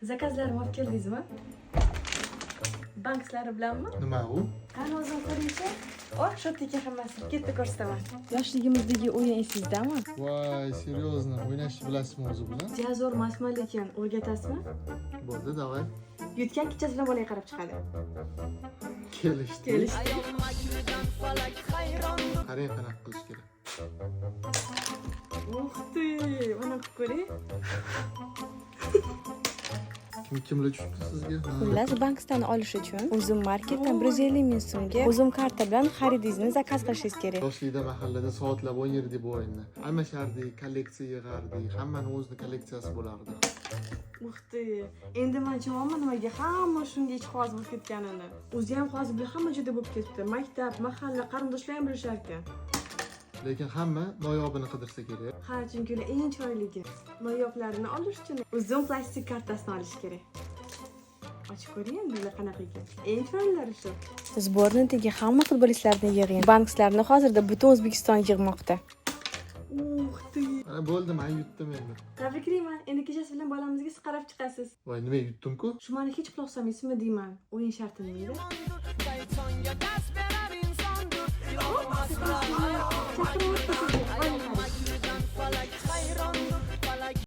Zakazlarni olib keldingizmi? Bankslari bilanmi? Nima u? Qani, o'zim ko'ringchi. Oh, shu ekan hammasi. Ketdi, ko'rsataman. Yoshligimizdagi o'yin esingizdami? Voy, серьезно, o'ynashni bilasizmi o'zi bilan? Ja zo'r emasmi, lekin o'rgatasizmi? Bo'ldi, давай. Yutgan kechasi bilan bolaga qarab chiqadi. Kelishdik. Kelishdik. Qarang, qanaqa qilish kerak. Ух ты, mana, qilib ko'ring. Kim kimlar tushibdi sizga? Ha. Xullas, banksdan olish uchun Uzum Marketdan 150 ming so'mga Uzum karta bilan xaridingizni zakaz qilishingiz kerak. Yoshlikda mahallada soatlab o'ynardik bu o'yinni. Almashardik, kolleksiya yig'ardik, hammani o'zini kolleksiyasi bo'lardi. Ух ты! Endi man tushunyapman nimaga hamma shunga ishqiboz bo'lib ketganini. O'zi ham hozir bular hamma joyda bo'lib ketibdi. Maktab, mahalla, qarindoshlar ham bilishar ekan. Lekin hamma noyobini qidirsa kerak. Ha, chunki ular eng chiroyligi. Noyoblarini olish uchun Uzum plastik kartasini olish kerak. Ochib ko'ring endi, bular qanaqa ekan. Eng chiroylilari shu. Сборный dagi hamma futbolistlarni yig'ing. Bankslarni hozirda butun O'zbekiston yig'moqda. Ух ты! Mana, bo'ldi, men yutdim endi. Tabriklayman. Endi kechasi bilan bolamizga siz qarab chiqasiz. Voy, nima, yutdim-ku? Shu mani hech quloq solmaysizmi deyman. O'yin sharti nima edi?